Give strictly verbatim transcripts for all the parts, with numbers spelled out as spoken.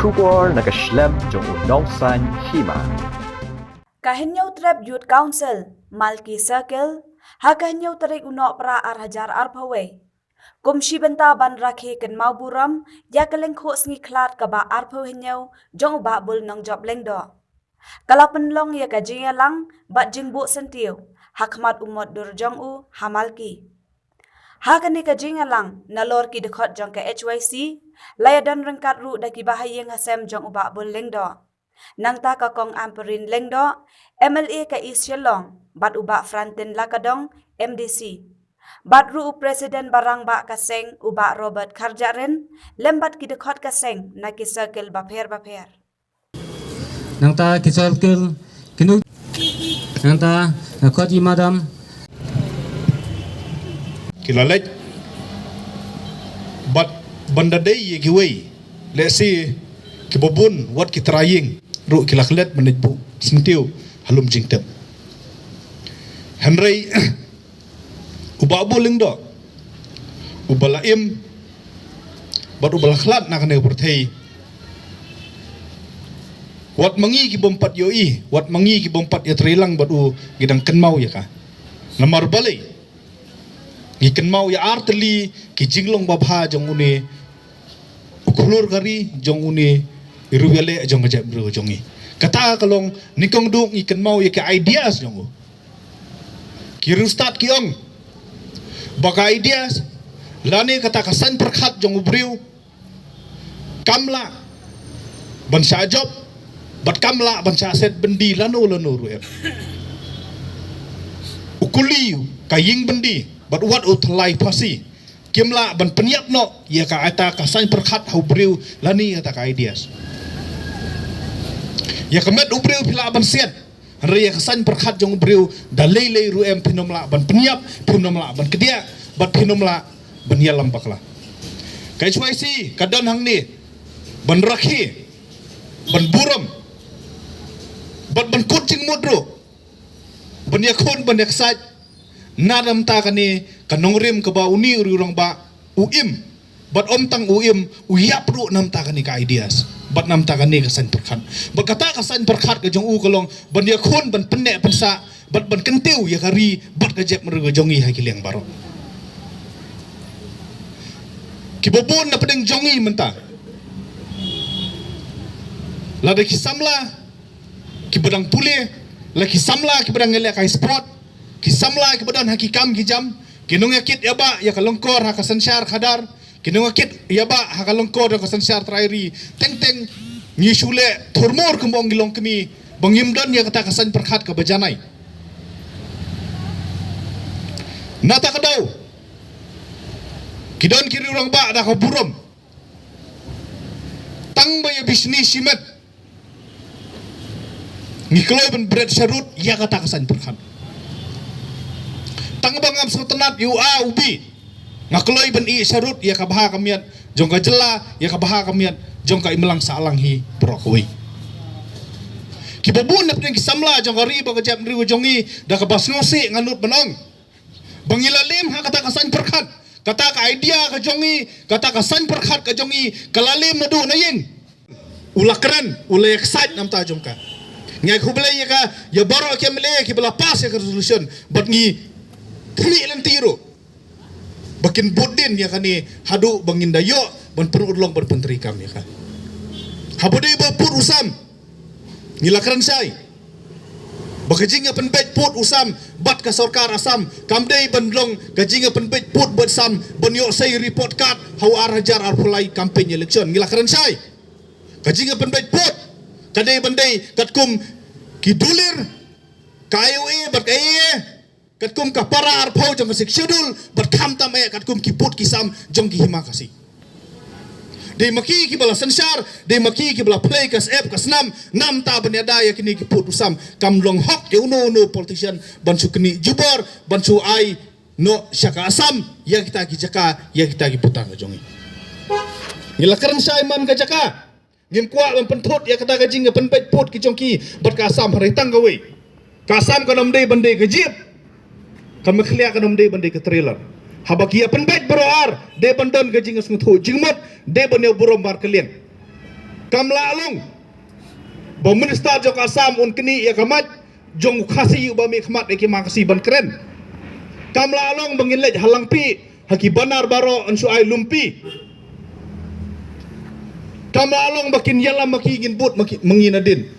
Khubor na ka shlem jong u Nongsaiñ Hima. Ka Hynñiewtrep Youth Council, Malki Circle, ha ka hynñiew tarik u Nohprah ar hajar arphew wei. Kum shi bynta ban rakhe kynmaw burom ïa ka lyngkhuh sngi khlad kaba arphew hynñiew jong u Bah Bull Nongjop Lyngdoh, ka la pynlong ïa ka jingïalang bad jingbuh syntiew ha khmat u mot dur jong u ha Malki. Ha kane ka jingïalang, nalor ki dkhot jong ka H Y C, la ïadon ryngkat ruh da kiba ha ïing ha sem jong u Bah Bull Lyngdoh. Nangta ka Kong Ampareen Lyngdoh, M L A ka East Shillong, bad u Bah Frantin Lakadong, M D C. Bad ruh u President ba rangbah ka seng u Bah Robert Kharjahrin, lem bad ki dkhot ka seng na ki circle bapher bapher. Nangta ki circle, ki nu-, nangta, eh, khot i madam. Ki la leit. Bad ban da dei ïa kiwei, lehse kiba bun, wat ki trai ïing ruh ki la klet ban leit buh syntiew ha lum jingtep. Hynrei u Bah Bull Lyngdoh, uba la im bad uba la khlad na kane ka pyrthei, wat ma ngi kibym pat ïohi, wat ma ngi kibym pat ïatreilang bad u, ngi dang kynmaw ïa ka. Namar balei? Ngi kynmaw ïa artylli ki jinglong babha jong une u khlur ka ri, jong une i riewïaleh jong ka jaitbynriew jong ngi. Kata ka long, nyngkong duh ngi kynmaw ïa ki ideas jong u. Ki riewstad ki ong ba ka ideas lane kata ka saiñ pyrkhat jong u briew kam lah ban shah jop bad kam lah ban shah set byndi lano lano ruh em. U kuli ka ïing byndi bad wat u tyllai phasi kim lah ban pynïap noh ïa kata ka saiñ pyrkhat ha u briew lane ïa kata ka ideas. Ïa ka met u briew phi lah ban siat, hynrei ïa ka saiñ pyrkhat jong u briew da lei lei ruh em phin ym lah ban pynïap, phin ym lah ban kdiah bad phin ym lah ban ïalam bakla. Ka H Y C ka don hangne ban rakhe, ban burom bad ban kut jingmut ruh, ban ïakhun, ban ïaksaid na namta kane ka nongrim kaba une u rangbah u im. Bad ym tang u im, u ïap ruh namta kane ka ideas bad namta kane ka saiñ pyrkhat. Bad kata ka saiñ pyrkhat ka jong u ka long ban ïakhun, ban pynneh pynsah bad ban kyntiew ïa ka ri bad ka jaitbynriew ka jong ngi ha ki liang baroh. Kiba bun na pdeng jong ngi mynta, lada ki samla kiba dang pule, la ki samla kiba dang ïaleh kai sport, ki samla kiba don ha ki kam ki jam, ki nongïakit ïa ba ïa ka lyngkor ha ka synshar khadar, ki nongïakit ïa ba ha ka lyngkor ha ka synshar trai ri, teng teng ngi shu leh thurmur kumba ong ki longkmie ba ngim don ïa kata ka saiñ pyrkhat kaba janai. Na kata ka daw ki don ki rangbah da ka burom, tang ba ïa bishni shimet ngi kloi ban bret sharud ïa kata ka saiñ pyrkhat. Tang ba ngam sngewtynnat ïa u A u B, nga kloi ban ïeh sharud ïa ka bha ka miat jong ka jylla, ïa ka bha ka miat jong ka imlang sahlang hi baroh kawei. Kiba bun na pdeng ki samla jong ka ri bad ka jaitbynriew jong ngi, da kaba sngewsih nga nud ban ong ba ngi la lem ha kata ka saiñ pyrkhat, kata ka idea ka jong ngi, kata ka saiñ pyrkhat ka jong ngi ka la lem naduh na ïing. U la kren, u la ïaksaid namta jong ka. Ngi ai khublei ïa ka, ïa baroh ki M L A kiba la pass ïa ka resolution bad ngi khmih lynti ruh ba kin bud dien ïa kane haduh ba ngin da ïoh ban pynurlong ban pyntreikam ïa ka. Haba dei ba pud u sam, ngi la kren shai ba ka jingïapynbeit pud u sam bad ka sorkar Assam kam dei ban long ka jingïapynbeit pud bad sam ban ïoh sei report card ha u ar hajar arphew lai campaign election. Ngi la kren shai, ka jingïapynbeit pud ka dei ban dei katkum ki dulir ka I O A bad ka I A A, katkum ka para arphew jong ka Sixth Schedule bad khamtam eh katkum ki pud ki sam jong ki hima Khasi. Dei ma ki kiba la synshar, dei ma ki kiba la plie ka syep ka snam namta ban ïada ïa kine ki pud u sam. Kam long hok ïa uno uno politician ban shu knieh jubor, ban shu ai noh sha ka Assam ïa kita ki jaka, ïa kita ki butang ka jong ngi. Ngi la kren shai man ka jaka. Ngim kwah ban pynthut ïa kata ka jingïapynbeit pud ki jong ki bad ka Assam, hynrei tang kawei. Ka Assam kan ym dei ban dei ka jeep, ka Meghalaya kan ym dei ban dei ka trailer. Haba ki ïapynbeit baroh ar, dei ban don ka jingïasngewthuh jingmut, dei ban ïa burom markylliang. Kam lah long ba u minister jong ka Assam un knieh ïa ka mic jong u Khasi uba mih khmat ïa ki mah Khasi ban kren. Kam lah long ba ngin leit ha Langpih ha ki banar baroh yn shu ai lumpi. Kam lah long ba kin ïalam ma ki, ngin bud ma ki, ma ngi nadien.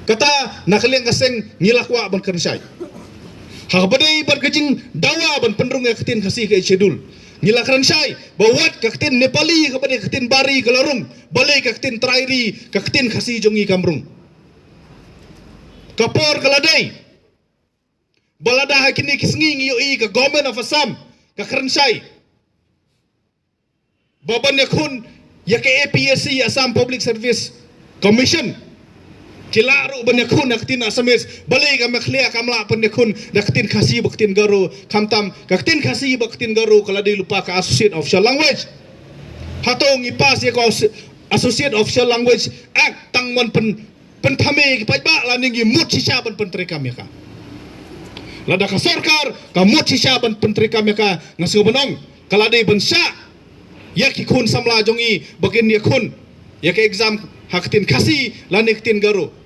Kata na ka liang ka seng ngi la kwah ban kren shai ha kaba dei bad ka jingdawa ban pynrung ïa ka ktien Khasi ka Eighth Schedule. Ngi la kren shai ba wat ka ktien Nepali kaba dei ka ktien Bari ka la rung, balei ka ktien trai ri, ka ktien Khasi jong ngi kam rung? Ka por ka la dei ba lada ha kine ki sngi ngi ïohi ka Government of Assam ka kren shai ba ban ïakhun ïa ka A P S C, Assam Public Service Commission. Ki lah ruh ban ïakhun ha ka ktien Assamese, balei ka Meghalaya kam lah ban ïakhun da ka ktien Khasi bad ka ktien Garo, khamtam ka ktien Khasi bad ka ktien Garo ka la dei lypa ka Associate Official Language. Hato ngi pass ïa ka Asso-, Associate Official Language Act tang ban pyn pynthame ïa ki paidbah lane ngi mut shisha ban pyntreikam ïa ka? Lada ka sorkar ka mut shisha ban pyntreikam ïa ka, nga sngew ban ong ka la dei ban shah ïa ki khun samla jong ngi ba kin ïakhun ïa ka exam ha ka ktien Khasi lane ka ktien Garo.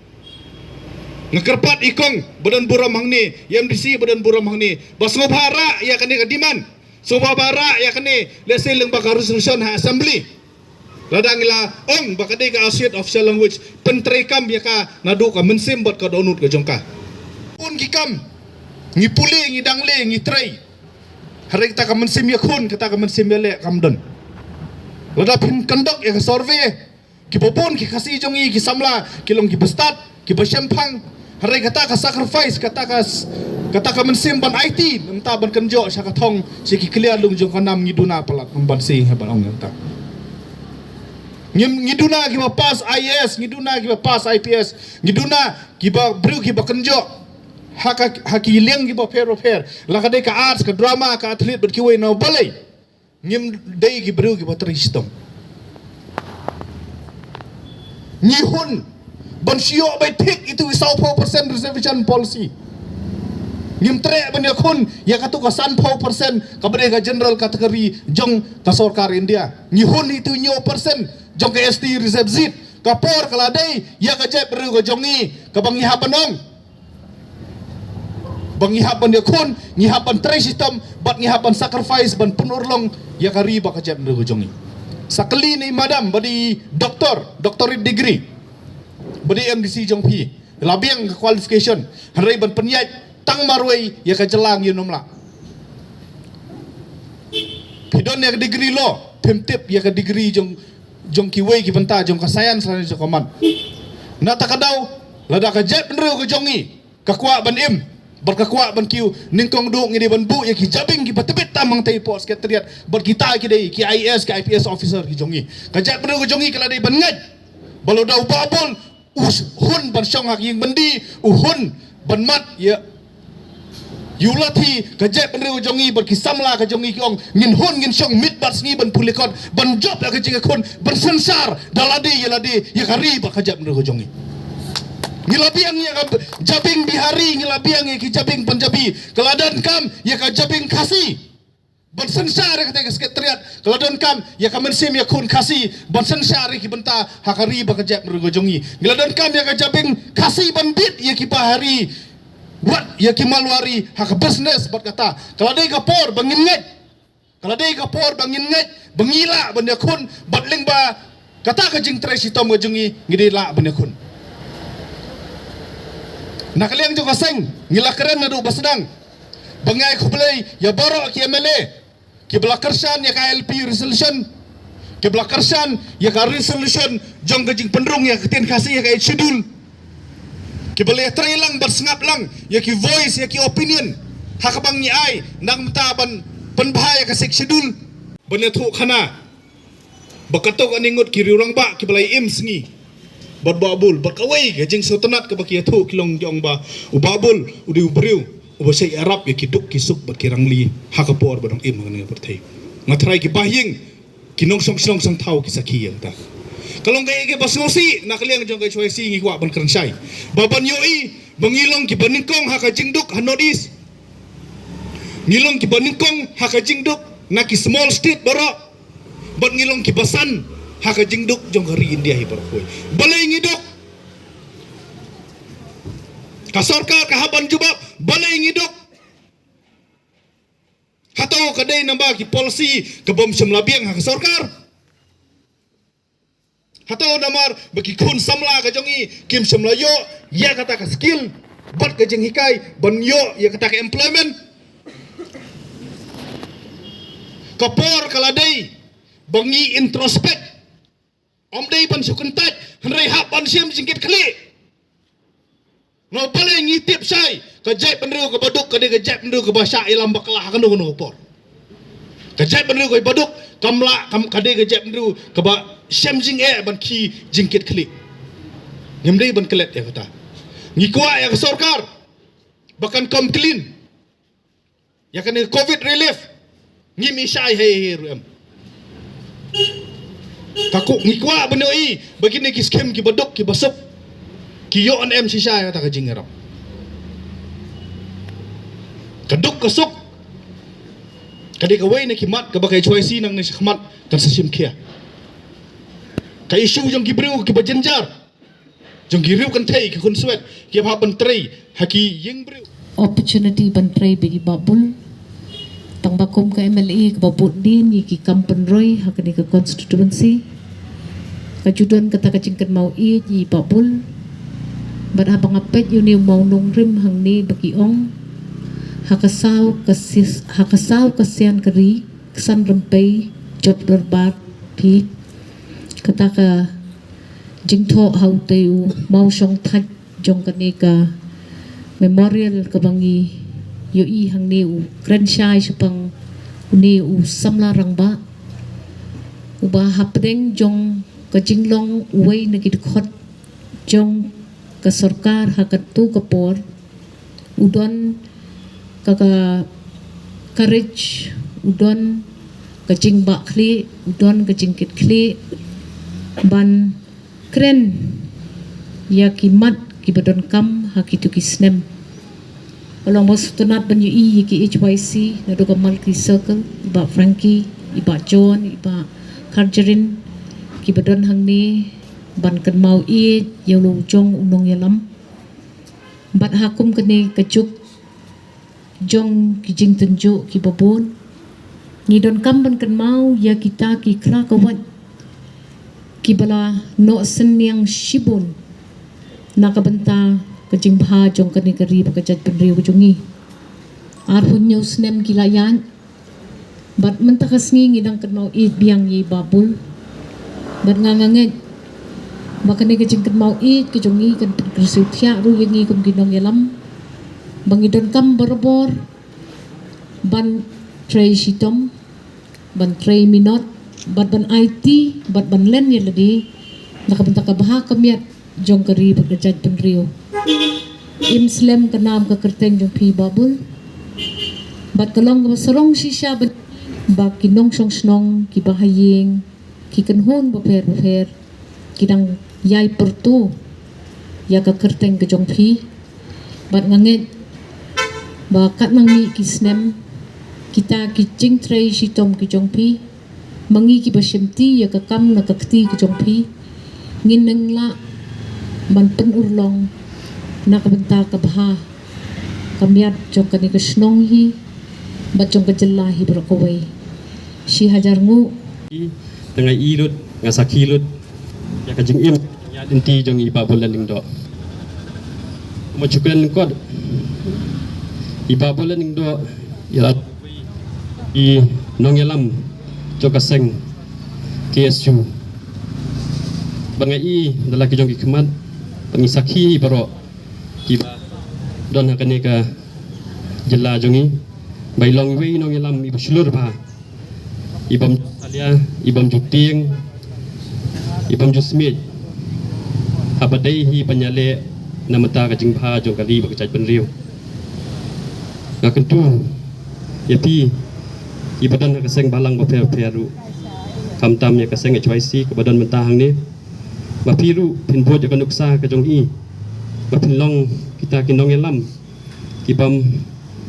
Nga kyrpad i kong ba don burom hangne, i M D C ba don burom hangne, ba sngewbha rah ïa kane ka demand, sngewbha ba rah ïa kane, lehse lyngba ka resolution ha Assembly. Lada ngi la ong ba ka dei ka Associate Official Language, pyntreikam ïa ka naduh ka mynsiem bad ka dohnud ka jong ka. Bun ki kam ngi pule, ngi dangle, ngi trei, hynrei kata ka mynsiem ïakhun, kata ka mynsiem ïaleh kam don. Lada phin kyndok ïa ka survey, kiba bun ki Khasi jong ngi, ki samla ki long kiba stad, kiba shemphang. Hynrei kata ka sacrifice, kata ka s-, kata ka mynsiem ban aiti, mynta ban kynjoh sha ka thong, sha ki kliar lung jong ka nam, ngi duna palat, ban sing ha ban ong mynta. Ngi, ngi duna kiba pass I A S, ngi duna kiba pass I P S, ngi duna kiba briew kiba kynjoh ha ka, ha ki liang kiba pher ba pher. La ka dei ka arts, ka drama, ka athlete bad kiwei na, balei ngim dei ki briew kiba trei shitom? Ngi hun ban shu ïoh beit thik ïa itu i sawphew percent reservation policy. Ngim treh ban ïakhun ïa katu ka sanphew percent kaba dei ka general category jong ka sorkar India. Ngi hun itu i hynñiew percent jong ka S T reserve seat. Ka por ka la dei ïa ka jaitbynriew ka jong ngi kaba ngi hap ban ong ba ngi hap ban ïakhun, ngi hap ban trei shitom, bad ngi hap ban sacrifice ban pynurlong ïa ka ri bad ka jaitbynriew ka jong ngi. Sa kylli ïa i madam ba dei doktor, doctorate degree, ba dei M D C jong phi, la biang ka qualification, hynrei ban pynïaid tang marwei ïa ka jylla ngi nym lah. Phi don ïa ka degree law, phim tip ïa ka degree jong, jong kiwei ki bynta jong ka science lane jong ka math. Na kata ka daw, lada ka jaitbynriew ka jong ngi ka kwah ban im bad ka kwah ban kiew, nyngkong duh ngi dei ban buh ïa ki jabieng kiba tbit tam hangtei hapoh Secretariat, bad kita ki dei ki I A S, ki I P S officer ki jong ngi. Ka jaitbynriew ka jong ngi ka la dei ban ngeit ba lada u Bah Bull u hun ban shong ha ka ïing byndi, u hun ban mad ïa u lathi, ka jaitbynriew ka jong ngi bad ki samla ka jong ngi ki ong, ngin hun, ngin shong miet bad sngi ban pule kot, ban jop ïa ka jingïakhun, ban synshar da lade ïa lade ïa ka ri bad ka jaitbynriew ka jong ngi. Ngi la biang ïa ka jabieng Bihari, ngi la biang ïa ki jabieng Punjabi, ka la donkam ïa ka jabieng Khasi ban synshar ïa kata ka Secretariat. Ka la donkam ïa ka mynsiem ïakhun Khasi ban synshar ïa ki bynta ha ka ri bad ka jaitbynriew ka jong ngi. Ngi la donkam ïa ka jabieng Khasi ban bit ïa ki Bihari, wat ïa ki Marwari ha ka business. Bad kata ka la dei ka por ba ngin ngeit, ka la dei ka por ba ngin ngeit ba ngi lah ban ïakhun, bad lyngba kata ka jingtrei shitom ka jong ngi, ngi dei lah ban ïakhun. Na ka liang jong ka seng, ngi la kren naduh ba sdang ba ngi ai khublei ïa baroh ki M L A kiba la kyrshan ïa ka I L P resolution, kiba la kyrshan ïa ka resolution jong ka jingpynrung ïa ka ktien Khasi ha ka Eighth Schedule, kiba la trei lang bad sngap lang ïa ki voice, ïa ki opinion ha kaba ngi ai, nangta ban pynbha ïa ka Sixth Schedule. Ban ïathuh khana ba katto katne ngut ki riew rangbah kiba la im sngi bad Bah Bull, bad kawei ka jingsngewtynnat kaba ki ïathuh ki long, ki ong ba u Bah Bull u dei u briew uba shait ïarap ïa ki duk ki suk bad ki rangli ha ka por ba dang im ha kane ka pyrthei. Nga tharai ki bahaïing, ki nongshong shnong sngewthuh, ki sakhi ïa kata. Ka long kaei kaba sngewsih, na ka liang jong ka H Y C ngi kwah ban kren shai ba ban ïohi ba ngi long kiba nyngkong ha ka jingduk ha North East. Ngi long kiba nyngkong ha ka jingduk na ki small state baroh, bad ngi long kiba san ha ka jingduk jong ka ri India hi baroh kawei. Balei ngi duk? Ka sorkar ka hap ban jubab, balei ngi duk? Hato ka dei namar ki policy ka bym shym la biang ha ka sorkar? Hato namar ba ki khun samla ka jong ngi kim shym la ïoh ïa kata ka skill bad ka jinghikai ban ïoh ïa kata ka employment? Ka por ka la dei ba ngi introspect. Ym dei ban shu kyntait, hynrei hap ban shim jingkitkhlieh. Nga balei ngi tip shai, ka jaitbynriew kaba duk ka dei ka jaitbynriew kaba shah ïalam bakla ha kano kano ka por. Ka jaitbynriew kaba duk kam lah, kam, ka dei ka jaitbynriew kaba shem jingeh ban khie jingkitkhlieh. Ngim dei ban klet ïa kata. Ngi kwah ïa ka sorkar ba kan come clean ïa kane ka covid relief. Ngim i shai hei hei ruh em. Ka ku ngi kwah ban ïohi ba kine ki skim kiba duk kiba suk ki ïoh ne em shisha ïa kata ka jingïarap. Ka duk ka suk ka dei kawei na ki mat kaba ka H Y C nangne shakhmat kan sa shim khia. Ka issue jong ki briew kiba jynjar, jong ki riew kynthei, ki khun swet, ki hap ban trei ha ki ïing briew. Opportunity ban trei bad i Bah Bull. Tang ba kum ka M L A kaba bud dien ïa ki kam pynroi ha kane ka constituency, ka ju don kata ka jingkynmaw ïeit ïa i Bah Bull. Bad haba nga peit ïa une u mawnongrim hangne ba ki ong, ha ka saw ka sis, ha ka saw ka sian ka ri, ka san rympei jop dorbar phi. Kata ka jingthoh ha utei u mawshong thait jong kane ka memorial kaba ngi ïohi hangne, u kren shai shaphang une u samla rangbah uba hapdeng jong ka jinglong uwei na ki dkhot jong ka sorkar ha katto ka por, u don ka, ka courage, u don ka jingbahkhlieh, u don ka jingkitkhlieh ban kren ïa ki mat kiba donkam ha kito ki snem. Ka long ba sngewtynnat ban ïohi ïa ki H Y C naduh ka Malki Circle, i Bah Frankie, i Bah John, i Bah Karjarin, kiba don hangne ban kynmaw ïeit ïa u long jong u nongïalam. Bad ha kum kane ka juk jong ki jingtynjuh kiba bun, ngi donkam ban kynmaw ïa kita ki khlakawait kiba la noh synñiang shibun na ka bynta ka jingbha jong kane ka ri bad ka jaitbynriew ka jong ngi. Arphew hynñiew snem ki la ïaid, bad mynta ka sngi ngi dang kynmaw ïeit biang ïa i Bah Bull. Bad nga, nga ngeit ba kane ka jingkynmaw ïeit ka jong ngi kan pynkyrsiew thiah ruh ïa ngi kum ki nongïalam ba ngi donkam barabor ban trei shitom, ban trei minot, bad ban aiti, bad ban len ïa lade na ka bynta ka bha ka miat jong ka ri bad ka jaitbynriew. Im slem ka nam ka kyrteng jong phi Bah Bull. Bad ka long kaba sarong shisha ban ba ki nongshong shnong, ki bahaïing, ki kynhun bapher bapher ki dang ïai pyrto ïa ka kyrteng ka jong phi. Bad nga ngeit ba katba nang mih ki snem, kita ki jingtrei shitom ki jong phi, ma ngi kiba shimti ïa ka kam na ka kti ka jong phi, ngin nang lah ban pynurlong na ka bynta ka bha ka miat jong kane ka shnong hi bad jong ka jylla hi baroh kawei. Shi hajar nguh. Te nga i lut, nga sakhi lut ïa ka jingim, ïa lynti jong i Bah Bull Lyngdoh. Mo chuken kot i Bah Bull Lyngdoh ïa la i nongïalam jong ka seng K S U. Ba nga i da la ki jong ki khmat, ba ngi sakhi baroh kiba don ha kane ka jylla jong ngi, ba i long iwei i nongïalam iba shlur bha, i bym ju salia, i bym ju tieng, i bym ju smiej, haba dei hi ban ïaleh na bynta ka jingbha jong ka ri bad ka jaitbynriew. Nga kyntu ïa phi, iba don ha ka seng balang bapher bapher ruh, khamtam ïa ka seng H Y C kaba don mynta hangne, ba phi ruh phin bud ïa ka nuksa ka jong i, ba phin long kita ki nongïalam ki bym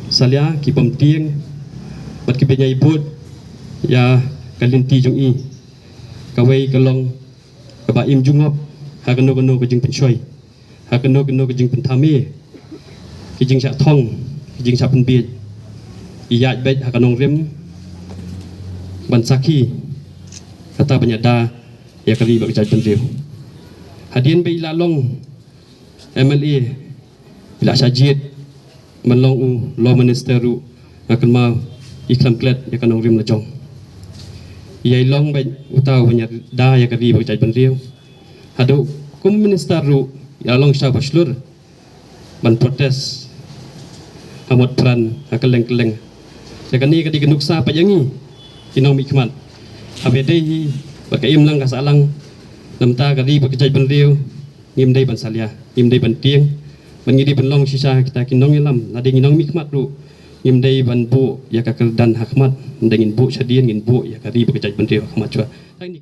salia, ki bym tieng, bad ki ban ïai bud ïa ka lynti jong i. Kawei ka long kaba im jingngop ha kano kano ka jingpynshoi, ha kano kano ka jingpynthame, ki jingshah thong, ki jingshah pynbiej. Ïaid beit ha ka nongrim ban sakhi kata ban ïada ïa ka ri bad ka jaitbynriew. Hadien ba i la long M L A, i la shah jied ban long u Law Minister ruh, nga kynmaw i khlem klet ïa ka nongrim la jong. Ïa i long beit uta u ban ïada ïa ka ri bad ka jaitbynriew. Haduh kum minister ruh i la long sha ba shlur ban protest ha mot pran ha kylleng kylleng. Te kane ka dei ka nuksa pat ïa ngi ki nongmihkhmat. Haba dei hi bad ka imlang ka sahlang, namar ka ri bad ka jaitbynriew ngim dei ban salia, ngim dei ban tieng. Ban ngi dei ban long shisha kita ki nongïalam, lada ngi nongmihkhmat ruh ngim dei ban buh ïa ka kyrdan ha khmat, ngin dei ngin buh shadien, ngin buh ïa ka ri bad ka jaitbynriew ha khmat shuwa. Tang ni